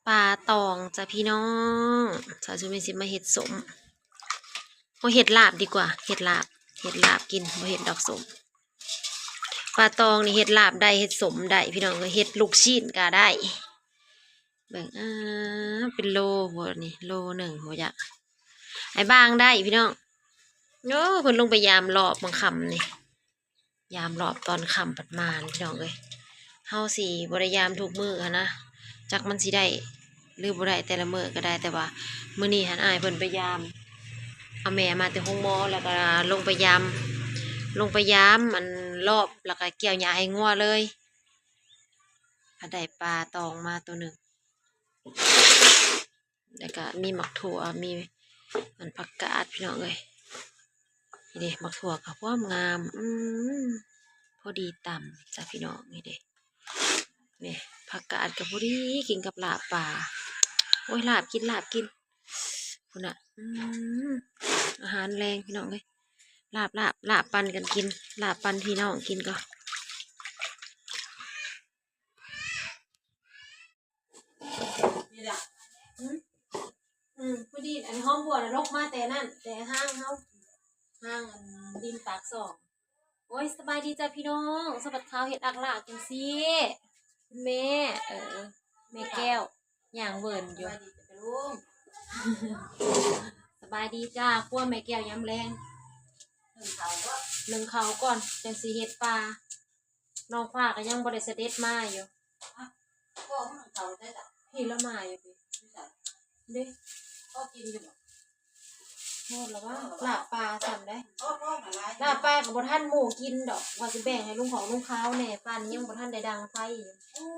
ປາຕອງຈ້າພີ່ນ້ອງ. ສາວສຸເມຊິມາເຮັດສົ້ມ ໂອ້ ເຮັດລາບດີກວ່າ ເຮັດລາບ ເຮັດລາບກິນ ບໍ່ເຮັດດອກສົ້ມ. ປາຕອງນີ້ເຮັດລາບໄດ້ ເຮັດສົ້ມໄດ້ພີ່ນ້ອງເອີຍ ເຮັດລູກຊີ້ນກະໄດ້. ເບິ່ງ ອ່າ ເປັນໂລພຸ້ນນີ້ ໂລໜຶ່ງພຸ້ນຈ້າ ອ້າຍບາງໄດ້ພີ່ນ້ອງ. ໂອ້ ເພິ່ນລົງໄປຢາມລອບບາງຄ່ຳນີ້ ຢາມລອບຕອນຄ່ຳພັດມານພີ່ນ້ອງເອີຍ. ເຮົາຊິບໍ່ໄດ້ຢາມທຸກມື້ຫັ້ນນະ ຈັກມັນຊິໄດ້ຫຼືບໍ່ໄດ້ ແຕ່ລະມື້ກະໄດ້ ແຕ່ວ່າມື້ນີ້ຫັ້ນ ອ້າຍເພິ່ນໄປຢາມ ເອົາແມ່ມາແຕ່ໂຮງໝໍ ແລ້ວກະລົງໄປຢາມ ລົງໄປຢາມອັນລອບ ແລ້ວກະກ່ຽວຫຍ້າໃຫ້ງົວເລີຍ. ກະໄດ້ປາຕອງມາໂຕໜຶ່ງ ແລ້ວກະມີໝາກຖົ່ວ ມີອັນຜັກກາດພີ່ນ້ອງເອີຍ. ນີ້ເດ້ ໝາກຖົ່ວກະພວມງາມ ອືມ ພໍດີຕຳຈ້າພີ່ນ້ອງ. ນີ້ເດ້ ນີ້ຜັກກາດກະພໍດີກິນກັບລາບປາ. ໂອ້ຍ ລາບກິນ ລາບກິນ ພຸ້ນນະ ອືມ ອາຫານແລງພີ່ນ້ອງເອີຍ. ລາບ ລາບ ລາບປັນກັນກິນ ລາບປັນພີ່ນ້ອງກິນກ່ອນ. ນີ້ລະ ອືມ ອືມ ພໍດີ ອັນຫອມບົວນະ ດົກມາແຕ່ນັ້ນ ແຕ່ຮ່າງເຮົາ ຮ່າງອັນດິນປາກຊ່ອງ. ໂອ້ຍ ສະບາຍດີຈ້າພີ່ນ້ອງ ສະບັດຂາວເຮັດອັກລາກຈັ່ງຊີ້ ແມ່ ເອີ ແມ່ແກ້ວ ຍ່າງເວີນຢູ່. ສະບາຍດີຈ້າ ຄົວແມ່ແກ້ວຍາມແລງ ໜຶ້ງເຂົ້າກ່ອນຈັ່ງຊິເຮັດປາ. ນ້ອງຟ້າກະຍັງບໍ່ໄດ້ສະເດັດມາຢູ່. ພໍ່ມັນເຂົ້າໄດ້ລະ ພີ້ລະມາຢູ່ພີ້ ເດ້ ພໍກິນຢູ່ບໍ່? ໂພດລະວ່າ ລາບປາຊ້ຳໄດ໋ ລາບປາກະບໍ່ທັນໝູ່ກິນດອກ ວ່າຊິແບ່ງໃຫ້ລຸງຂອງລຸງຂາວແດ່ ປານນີ້ຍັງບໍ່ທັນໄດ້ດັງໄຟຢູ່.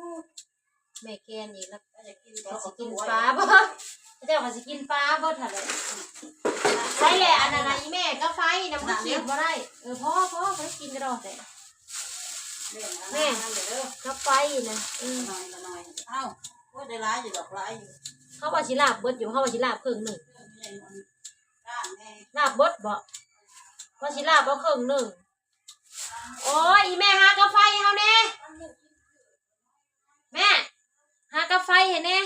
ແມ່ແກນອີກລະ ເຂົາຊິກິນປາບໍ່ ເຂົາເຈົ້າກະຊິກິນປາເບິດຫັ້ນແຫຼະ. ໄດ້ແຫຼະ ອັນນັ້ນນະ ອີແມ່ກາໄຟນະ ມັນກິນບໍ່ໄດ້. ເອີ ພໍ ພໍ ໄປກິນກະດອກແຕ່ ແມ່ ກາໄຟນະ ເອີ ເອົາ ໂອ້ຍ ໄດ້ຫຼາຍຢູ່ດອກ ຫຼາຍຢູ່. ເຮົາວ່າຊິລາບເບິດຢູ່ ເຮົາວ່າຊິລາບເຄິ່ງໜຶ່ງ ລາບເບິດເບາະ ວ່າຊິລາບເອົາເຄິ່ງໜຶ່ງ. ໂອ້ຍ ອີແມ່ຫາກາໄຟໃຫ້ເຮົາແດ່ ແມ່ ຫາກາໄຟໃຫ້ແດ່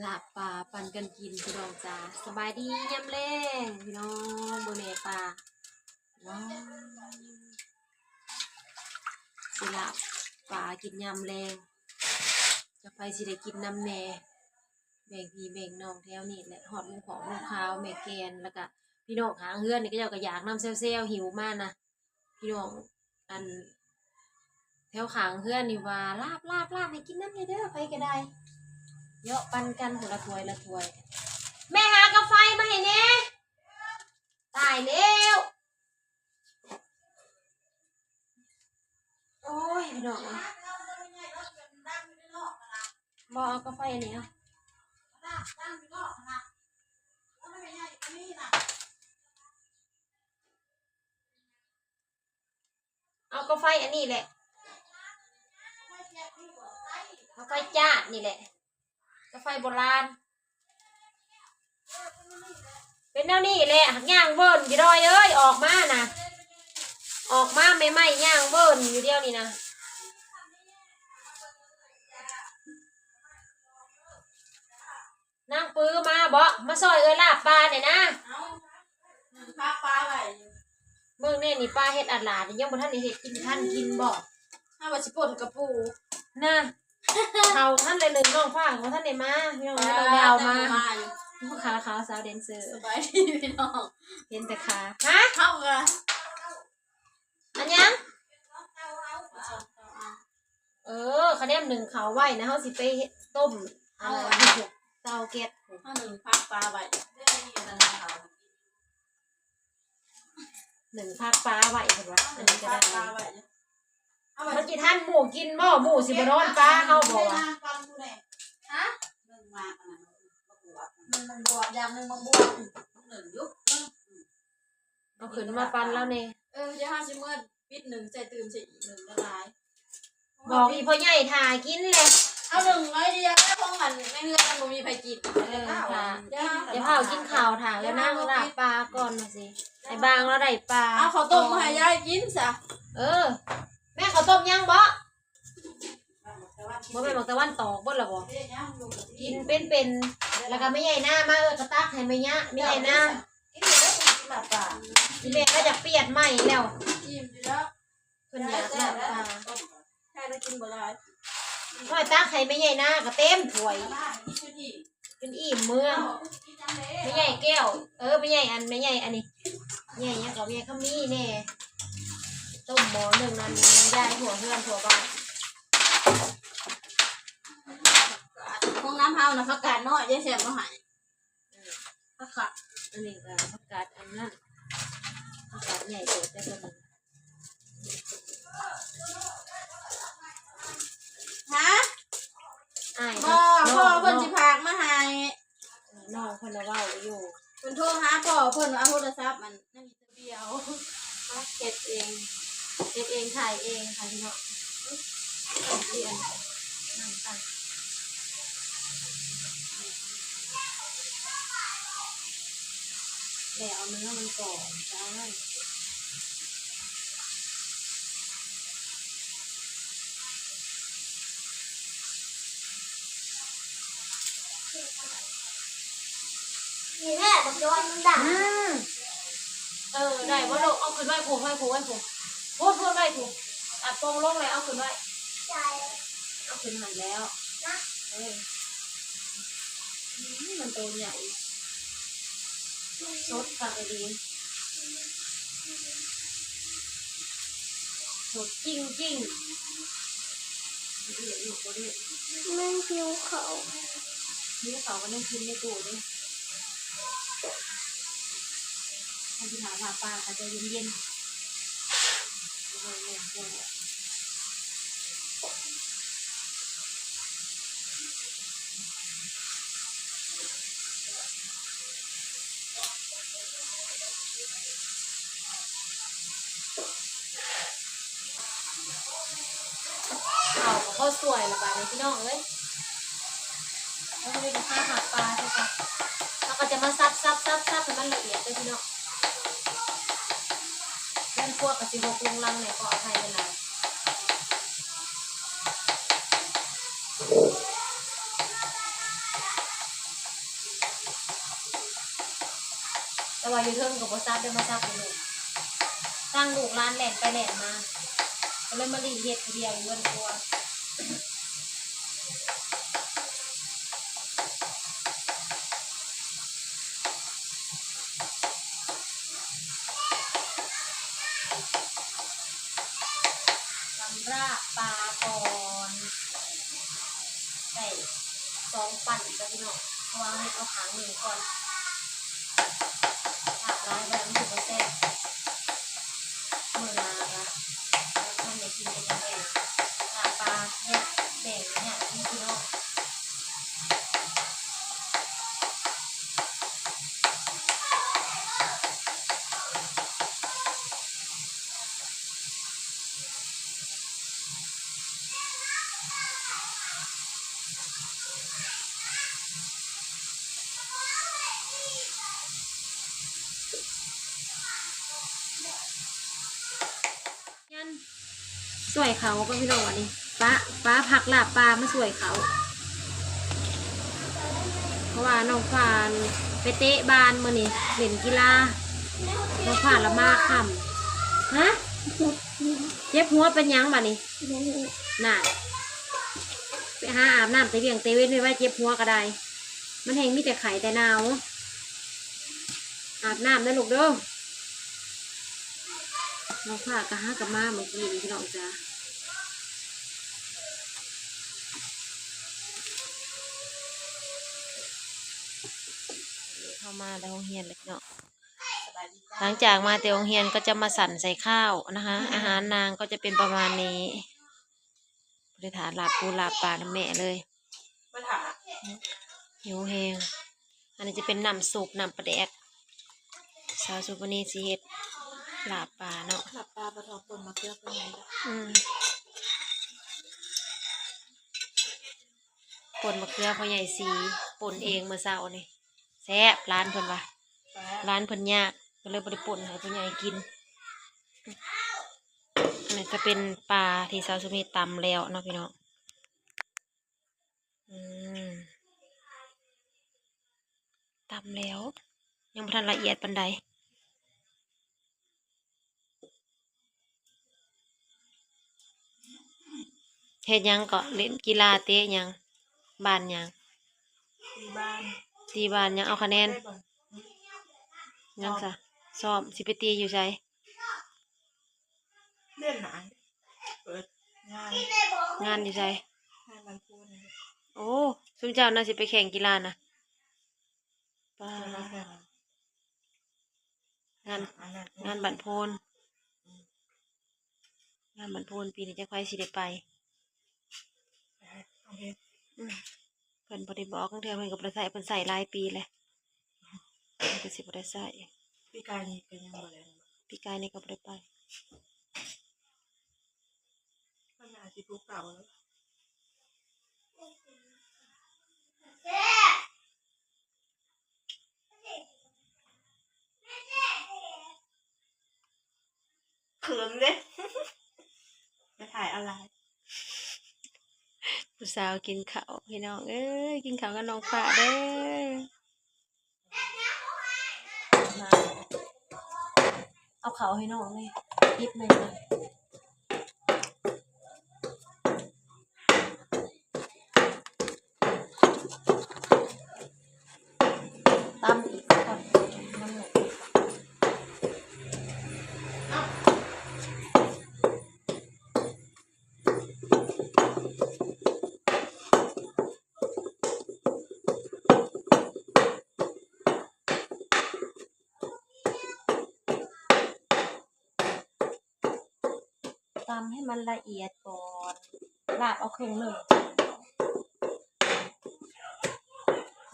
ລາບປາປັນກັນກິນພີ່ນ້ອງຈ້າ. ສະບາຍດີຍາມແລງພີ່ນ້ອງ ເບິ່ງແດ່ປາ ວ້າວ ຊິລາບປາກິນຍາມແລງ ຈັກໃຜຊິໄດ້ກິນນຳແດ່ ແບ່ງພີ່ແບ່ງນ້ອງແຖວນີ້ແຫຼະ ຮອດລຸງຂອງລຸງຂາວ ແມ່ແກນ ແລ້ວກະພີ່ນ້ອງຂ້າງເຮືອນນີ້ ເຂົາເຈົ້າກະຢາກນຳແຊວໆ ຫິວມານະ ພີ່ນ້ອງ ອັນ ແຖວຂ້າງເຮືອນນີ້ວ່າ ລາບ ລາບ ລາບ ໃຫ້ກິນນຳແດ່ເດີ ໃຜກະໄດ້ ເຍາະປັນກັນຄົນລະຖ້ວຍລະຖ້ວຍ. ແມ່ຫາກາໄຟມາໃຫ້ແດ່ ຕາຍແລ້ວ ໂອ້ຍ ພີ່ນ້ອງເອີຍ ບໍ່ເອົາກາໄຟອັນນີ້ເນາະ ເອົາກາໄຟອັນນີ້ແຫຼະ ກາໄຟຈາດນີ້ແຫຼະ ກາໄຟໂບລານ ເປັນແນວນີ້ແຫຼະ ຫາກຍ່າງເວີນຢູ່ດອຍເອີຍ ອອກມານະ ອອກມາໃໝ່ໆ ຍ່າງເວີນຢູ່ດຽວນີ້ນະ. ນາງປືມາເບາະ ມາຊ່ອຍເອື້ອຍລາບປາແດ່ນະ ເອົາ ໜຶ້ງຜັກປາໄວ້ ເບິ່ງແດ່ນີ້ ປາເຮັດອາດຫຼາດ ຍັງບໍ່ທັນໄດ້ເຮັດ ກິນ ທັນກິນບໍ່ ເຮົາວ່າຊິປົ່ນກະປູນະ ເຂົາທັນໄດ້ໜຶ້ງ ນ້ອງຟ້າກະບໍ່ທັນໄດ້ມາ ພີ່ນ້ອງ ນ້ອງດາວມາ ຂາຂາວສາວແດນເຊີ ສະບາຍດີພີ່ນ້ອງ ເຫັນແຕ່ຂາ ຮະ ເຮົາກະ ອັນຫຍັງ ເອີ ຂະແນມໜຶ້ງເຂົ້າໄວ້ນະ ເຮົາຊິໄປຕົ້ມ ອັນນັ້ນ ເຕົາແກັສ ເຮົາໜຶ້ງຜັກປາໄວ້ ໜຶ້ງຜັກປາໄວ້ເພິ່ນວ່າ ອັນນີ້ກະໄດ້ ມັນຊິທັນໝູ່ກິນບໍ່ ໝູ່ຊິມານອນປາເຮົາບໍ່ ຫະ ໜຶ້ງໝາກອັນນັ້ນ ໝາກບວບ ຢ່າງໜຶ່ງໝາກບວບ ໜຶ້ງຢູ່ ເອົາຂຶ້ນມາປັ່ນລາວແດ່ ເອີ ດຽວເຮົາຊິເມືອປິດໜຶ້ງໃສ່ຕື່ມໃສ່ອີກໜຶ້ງລະລາຍ ບອກອີ່ພໍ່ໃຫຍ່ຖ້າກິນແຫຼະ ເອົາໜຶ້ງໜ້ອຍດຽວ ຂອງອັນໃນເຮືອນມັນບໍ່ມີໃຜກິນ ເອີ ຖ້າ ດຽວເຮົາກິນເຂົ້າ ຖ້າເອື້ອຍນາງລາບປາກ່ອນວ່າຊິ ໃຫ້ບາງລາວໄດ້ປາ ເອົາເຂົ້າຕົ້ມມາໃຫ້ຍາຍກິນຊະ ເອີ ແມ່ເຂົ້າຕົ້ມຍັງເບາະ? ບໍ່ແມ່ນໝາກຕາວັນຕອກເບິດລະບໍ່? ກິນເປັນໆ ແລ້ວກໍແມ່ໃຫຍ່ນາມາ ເອີ ກໍຕັກໃຫ້ແມ່ຍະ ແມ່ໃຫຍ່ນາ. ອີ່ແມ່ກໍຢາກປ່ຽນໃໝ່ແລ້ວ ອີ່ມຢູ່ແລ້ວ ເພິ່ນຢາກລາບປາ ໃຫ້ລະກິນບໍ່ຫຼາຍ ຂ້ອຍຕັກໃຫ້ແມ່ໃຫຍ່ນາກໍເຕັມຖ້ວຍ ຈົນອີ່ມເມືອ ແມ່ໃຫຍ່ແກ້ວ ເອີ ແມ່ໃຫຍ່ ອັນ ແມ່ໃຫຍ່ ອັນນີ້ ແມ່ໃຫຍ່ຫຍັງກໍ ແມ່ຄຳມີແດ່ ຕົ້ມໝໍ້ໜຶ່ງນັ້ນ ຍາຍທົ່ວເຮືອນທົ່ວບ້ານ ຂອງນ້ຳເຮົານະ ຜັກກາດນ້ອຍ ຍາຍແຊມເອົາໃຫ້ ເອີ ຜັກກາດ ອັນນີ້ກໍຜັກກາດອັນນັ້ນ ຜັກກາດໃຫຍ່ເຕີບແຕ່ເພິ່ນ ຮະ? ອ້າຍ ບໍ່ ນ້ອງ ພໍ່ເພິ່ນ ນ້ອງ ຊິຝາກມາໃຫ້ ນ້ອງເພິ່ນນະເວົ້າຢູ່ ເພິ່ນໂທຫາພໍ່ເພິ່ນວ່າເອົາໂທລະສັບອັນນັ້ນ ດຽວເຮັດເອງ ເຮັດເອງ ຖ່າຍເອງ ຖ່າຍເອງ ຖ່າຍເອງ ຖ່າຍເອງ ຖ່າຍເອງ ແລ້ວເອົາເນື້ອມັນກ່ອນ ຈ້າ. ນີ້ແຫຼະ ບັກຍ້ອນມັນດັງ ອືມ ເອີ ໄດ້ບໍ່ລູກ? ເອົາຂຶ້ນໄວ້ພຸ້ນ ໄວ້ພຸ້ນ ໄວ້ພຸ້ນ ໂພດໆ ໄວ້ພຸ້ນ ອ່ະ ປ່ອງລົງແລ້ວເອົາຂຶ້ນໄວ້ ເອົາຂຶ້ນຫັ້ນແລ້ວ ເອີ ອືມ ມັນໂຕໃຫຍ່ ສົດຄັກອີ່ຫຼີ ສົດຈິງໆ ບໍ່ດື້ລູກ ບໍ່ດື້ ແມ່ຫິວເຂົ້າ ຫິວເຂົ້າກໍຍັງກິນໃນຕູ້ເດ້ ເຮົາຊິຖ້າລາບປາ ຖ້າໃຈເຢັນໆ. ເຂົ້າກໍພໍສວຍລະບາດນີ້ພີ່ນ້ອງເອີຍ ເຮົາກໍໄດ້ໄປຫາຫາປາຄືກັນ ເຮົາກໍຈະມາສັບໆໆໃຫ້ມັນລະອຽດເດີພີ່ນ້ອງ ເຮືອນຄົວກໍຊິຮົກລຸງລັງແດ່ ຂໍອະໄພຫຼາຍໆ ແຕ່ວ່າຢູ່ເທິງກໍບໍ່ສັບເດີ ມາສັບຢູ່ນີ້ ທັງລູກຫຼານແລ່ນໄປແລ່ນມາ ກໍເລີຍມາລີ້ເຮັດຜູ້ດຽວຢູ່ເຮືອນຄົວ. ສຳລາບປາກ່ອນ ໄດ້ສອງປັ້ນເດີພີ່ນ້ອງ ເພາະວ່າເຮົາເຮັດເອົາຂ້າງໜຶ່ງກ່ອນ ລາບຫຼາຍໄວ້ມັນຊິບໍ່ແຊບ ມື້ໜ້າກະ ຄັນໄດ້ກິນເປັນຫຍັງແດ່ ລາບປາແຍກແບ່ງຍາກຢູ່ພີ່ນ້ອງ. ຍັນຊ່ວຍເຂົາກໍພີ່ນ້ອງ ອັນນີ້ປາ ປາຜັກລາບປາມາຊ່ວຍເຂົາ ເພາະວ່ານ້ອງຟ້າໄປເຕະບານມື້ນີ້ ຫຼິ້ນກິລາ ນ້ອງຟ້າລະມາຄ່ຳ ຮະ? ເຈັບຫົວເປັນຫຍັງບາດນີ້? ນັ້ນ ໄປຫາອາບນ້ຳແຕ່ວຽງແຕ່ເວັນໄວ້ ເຈັບຫົວກໍໄດ້ ມັນແຮ່ງມີແຕ່ໄຂ້ແຕ່ໜາວ ອາບນ້ຳເດີລູກເດີ ນ້ອງຟ້າກໍຫາກໍມາມື້ກີ້ນີ້ພີ່ນ້ອງຈ໋າ ເຮົາມາແຕ່ໂຮງຮຽນແລ້ວເນາະ ຫຼັງຈາກມາແຕ່ໂຮງຮຽນກໍຈະມາສັນໃສ່ຂ້າວນະຄະ ອາຫານນາງກໍຈະເປັນປະມານນີ້ ໄດ້ຖ້າລາບປູລາບປານຳແມ່ເລີຍ ມາຖ້າ ຫິວແຮງ ອັນນີ້ຈະເປັນນ້ຳຊຸບ ນ້ຳປາແດກ ສາວສຸມະນີຊິເຮັດລາບປາເນາະ ລາບປາບໍ່ເທົ່າ ປົ່ນມະເຂືອເພິ່ນໃຫ້ ອືມ ປົ່ນມະເຂືອພໍ່ໃຫຍ່ສີ ປົ່ນເອງມື້ເຊົ້ານີ້ ແຊບ ຫຼານເພິ່ນວ່າ ແຊບ ຫຼານເພິ່ນຍາກ ກໍເລີຍບໍ່ໄດ້ປົ່ນໃຫ້ພໍ່ໃຫຍ່ກິນ ອັນນີ້ຈະເປັນປາທີ່ສາວສຸມະນີຕຳແລ້ວເນາະພີ່ນ້ອງ ຕຳແລ້ວ ຍັງບໍ່ທັນລະອຽດປານໃດ. ເຮັດຫຍັງເກາະ? ຫຼິ້ນກິລາ ເຕະຫຍັງ? ບານຫຍັງ? ຕີບານ. ຕີບານຫຍັງ? ເອົາຄະແນນ? ຍັງຊະ. ຊ້ອມ. ຊິໄປຕີຢູ່ໃສ? ເດືອນໜ້າ ເປີດງານ. ງານຢູ່ໃສ? ງານບ້ານໂພນ. ໂອ້ ຊຸມເຈົ້ານະ ຊິໄປແຂ່ງກິລານະ? ປາ ງານ ງານບ້ານໂພນ. ງານບ້ານໂພນ ປີນີ້ຈັກໃຜຊິໄດ້ໄປ. ເພິ່ນບໍ່ໄດ້ບອກ ລາງເທື່ອເພິ່ນກໍບໍ່ໄດ້ໃຊ້ ເພິ່ນໃຊ້ຫຼາຍປີແລ້ວ ເພິ່ນກໍຊິບໍ່ໄດ້ໃຊ້. ປີກາຍນີ້ກໍຍັງບໍ່ໄດ້ ປີກາຍນີ້ກໍບໍ່ໄດ້ໄປ. ມັນໜ້າຊິຜູ້ເກົ່າແລ້ວ. ເຂີນເດ້ ໄປຖ່າຍອອນລາຍ. ຜູ້ສາວກິນເຂົ້າ ພີ່ນ້ອງເອີຍ ກິນເຂົ້າກັບນ້ອງຟ້າເດີ. ເອົາເຂົ້າໃຫ້ນ້ອງແດ່ ຫຍິບໃຫ້ໜ່ອຍ. ຕຳອີກກ່ອນ ຕຳໃຫ້ມັນລະອຽດກ່ອນ ລາບເອົາເຄິ່ງໜຶ່ງ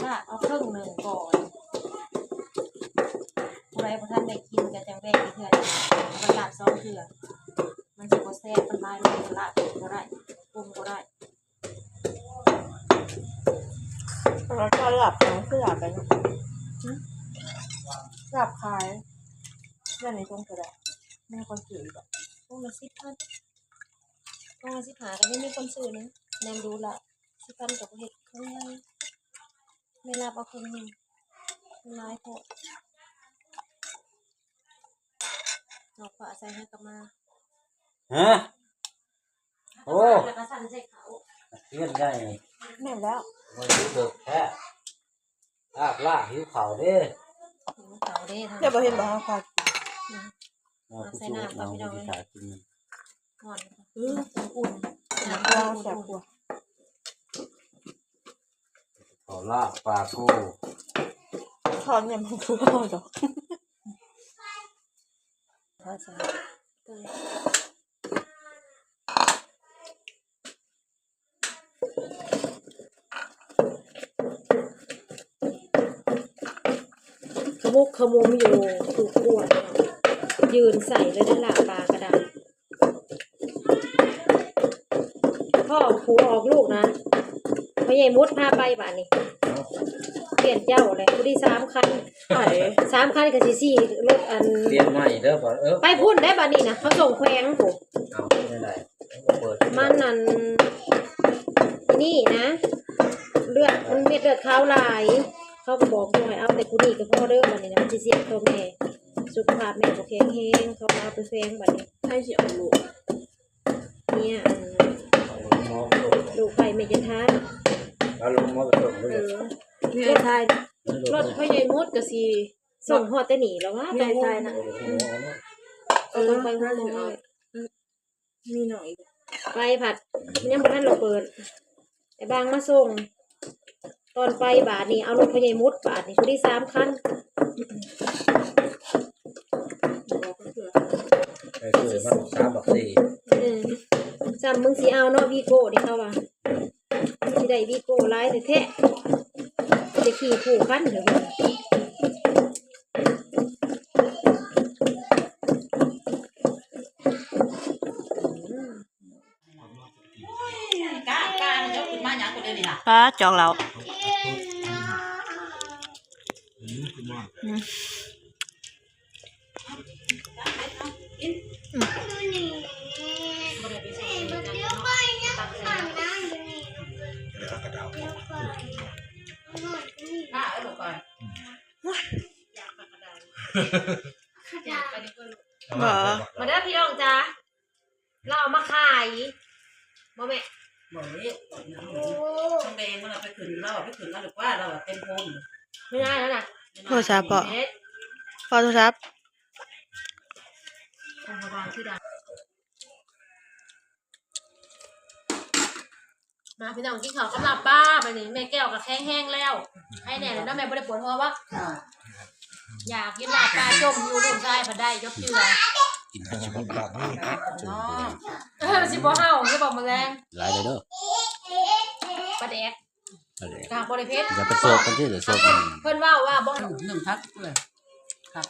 ລາບເອົາເຄິ່ງໜຶ່ງກ່ອນ. ຜູ້ໃດບໍ່ທັນໄດ້ກິນກໍຈັ່ງແບ່ງອີກເທື່ອໜຶ່ງ ເອົາໄວ້ລາບສອງເທື່ອ ມັນຊິບໍ່ແຊບ. ມັນຫຼາຍ ມັນລາບກິນບໍ່ໄດ້ ປຸງບໍ່ໄດ້. ແລ້ວກໍລາບຂາຍ ຄືລາບໄປເນາະ ຫຶ ລາບຂາຍ ແລ້ວໃນຖົງເທົ່າໃດ? ມີຄົນຊື້ຢູ່ບໍ່? ຖົງລະສິບພັນ ຖົງລະສິບຫ້າ ກໍຍັງມີຄົນຊື້ນະ. ແມ່ນດູລະ ສິບພັນກໍບໍ່ເຮັດຂອງໃຫຍ່ ແມ່ນລາບເອົາເຄິ່ງໜຶ່ງ ມັນຫຼາຍໂພດ. ເນາະ ຟ້າໃສ່ໃຫ້ກັບມາ ຮະ? ໂອ້ ແລ້ວກໍສັ່ນໃສ່ເຂົ້າ ເຮືອນໃຫຍ່ ແມ່ນແລ້ວ ບໍ່ໄດ້ເດີກແທ້ ລາບລາບ ຫິວເຂົ້າເດ້ ຫິວເຂົ້າເດ້. ແລ້ວບໍ່ເຫັນບໍ່ ເຮົາພາກິນ ອືມ ເອົາໃສ່ນ້ຳກ່ອນ ພີ່ນ້ອງເອີຍ ຮ້ອນ ອືມ ນ້ຳອຸ່ນ ນ້ຳ ແຊບກວ່າ ເຂົ້າລາບປາໂກ ທອດຍຳມັນຄືເຮົາດອກ. ພາສາ ຂະໝຸກຂະໝຸມຢູ່ທຸກຄົນ ຢືນໃສ່ເລີຍເດ້ ລາບປາກໍໄດ້. ພໍ່ຜູ້ອອກລູກນະ ພໍ່ໃຫຍ່ມຸດພາໄປບາດນີ້ ເອົ້າ ປ່ຽນເຈົ້າແຫຼະ ຜູ້ທີ່ສາມຄັນ ໄປ ສາມຄັນກໍຊິສີ່ລົດ ອັນ ປ່ຽນໃໝ່ເດີ ເອີ ໄປພຸ້ນໄດ້ບາດນີ້ນະ ເຂົາສົ່ງແຂວງພຸ້ນ. ເອົ້າ ເປັນຈັ່ງໃດ? ມັນອັນ ນີ້ນະ ເລືອດ ມັນເມັດເລືອດຂາວຫຼາຍ ເຂົາກໍບອກຢູ່ໃຫ້ເອົາແຕ່ຜູ້ນີ້ກໍພໍເດີ ບາດນີ້ນະ ມັນຊິສ່ຽງຕໍ່ແມ່ ສຸຂະພາບແມ່ບໍ່ແຂງແຮງ ເຂົາເອົາໄປແຂວງບາດນີ້. ໃຜຊິເອົາລູກ? ເມຍ ອັນ ລູກໄປແມ່ຈັນທານ ເອົາລົງມາໄປສົ່ງເລີຍ ເອີ ເມຍໄທ ລົດພໍ່ໃຫຍ່ມຸດກໍຊິສົ່ງຮອດແຕ່ນີ້ແລ້ວວະ ເມຍໄທນະ ເອີ ຕ້ອງໄປໂຮງໝໍ ມີນ້ອງອີກ ໄປພັດ ມັນຍັງບໍ່ທັນລະເປີດ ໄອ້ບາງມາສົ່ງ ຕອນໄປບາດນີ້ ເອົາລົດພໍ່ໃຫຍ່ມຸດ ບາດນີ້ຜູ້ທີ່ສາມຄັນ ໄປຊື້ມາສາມບັກສີ່ ເອີ ຊ້ຳມຶງຊິເອົາເນາະ ວີໂກ້ນີ້ ເຂົາວ່າ ຊິໄດ້ວີໂກ້ຫຼາຍແທ້ໆ ຊິໄດ້ຂີ່ຄູ່ຄັນເດີ. ປ້າຈອກເຫຼົ້າ ອືມ ອືມ. ບໍ່ ມາເດີພີ່ນ້ອງຈ້າ ລາວເອົາມາຂາຍ ບໍ່ແມ່? ບໍ່ເດ້ ໂອ້ ແດງມັນເອົາໄປຂຶ້ນ ລາວເອົາໄປຂຶ້ນລາວດີກວ່າ ລາວວ່າເຕັມໂພນ ເວລາແລ້ວນະ ໂທລະສັບເປາະ ເຮັດ ເປາະໂທລະສັບ ຄົນລະບາງຄືກັນ. ມາພີ່ນ້ອງ ກິນເຂົ້າກັບລາບປາ ບາດນີ້ແມ່ແກ້ວກໍແຂງແຮງແລ້ວ ໃຫ້ແນ່ແລ້ວເນາະ ແມ່ບໍ່ໄດ້ປວດຫົວບໍ່? ອ່າ ຢາກກິນລາບປາຈົ່ມຢູ່ ລູກຊາຍພັດໄດ້ຈົບເຈື່ອ ກິນໃຫ້ສຸຂະພາບດີເນາະ ເອີ ຊິບໍ່ເຫົ່າ ຊິບໍ່ມາແລງ ຫຼາຍເດີ ປາແດກ ປາແດກ ກະບໍ່ໄດ້ເຜັດ ຢ່າໄປໂຊກກັນຕິ ດຽວໂຊກກັນ ເພິ່ນເວົ້າວ່າບໍ່ ໜຶ້ງຜັກເປື່ອຍ ຜັກ